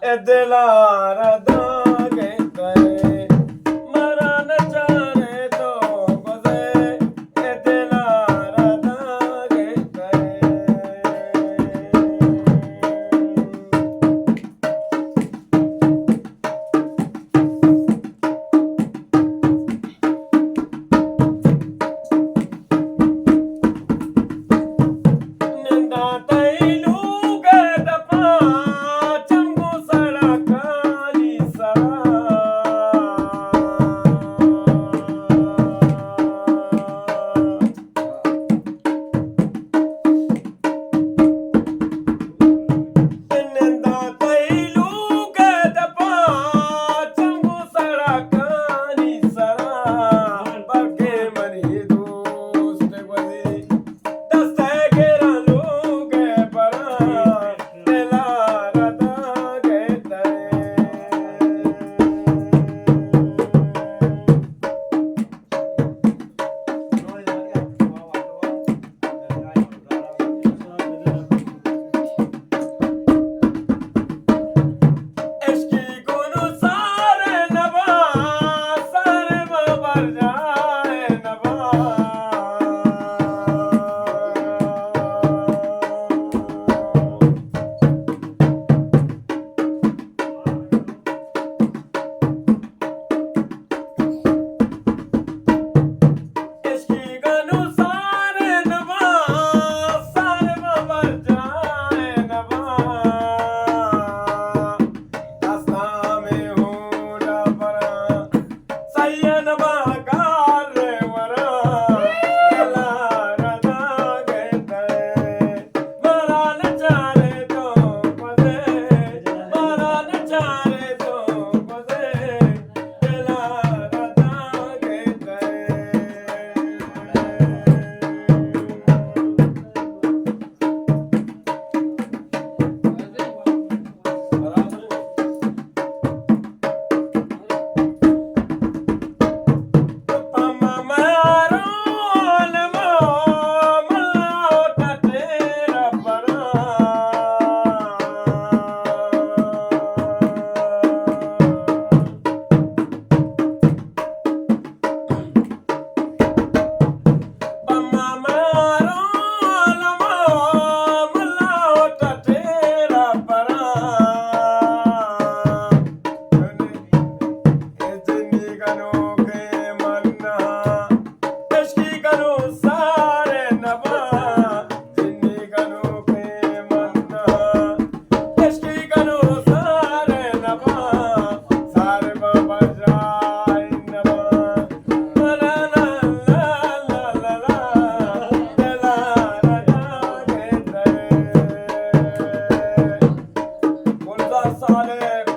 اے دل ءَ را داگ ءَ کئے، مارا نچارے تو گوزے، اے دل ءَ را داگ ءَ کئے۔ ننداں تئی لوگ ءِ دپ ءَ، چنگو سڑکانی سر ءَ۔ ننداں تئی لوگ ءِ دپ ءَ، چنگو سڑکانی سر ءَ، بلکیں منی دوست گوزی، دست ءَ گراں لوگ ءَ براں، دل ءَ را داگ ءَ کئے۔ عشقی گنو سار نبا، سار ما بر جائے نبا۔ عشقی گنو سار نبا، سار ما بر جائے نبا۔ دستاں مئے ہونڈ ءَ براں، سہی نبا گار وراں، دل ءَ را داگ ءَ کئے۔ مارا نچارے تو گوزے، مارا نچارے تو گوزے، دل ءَ را داگ ءَ کئے۔ گلزار صالح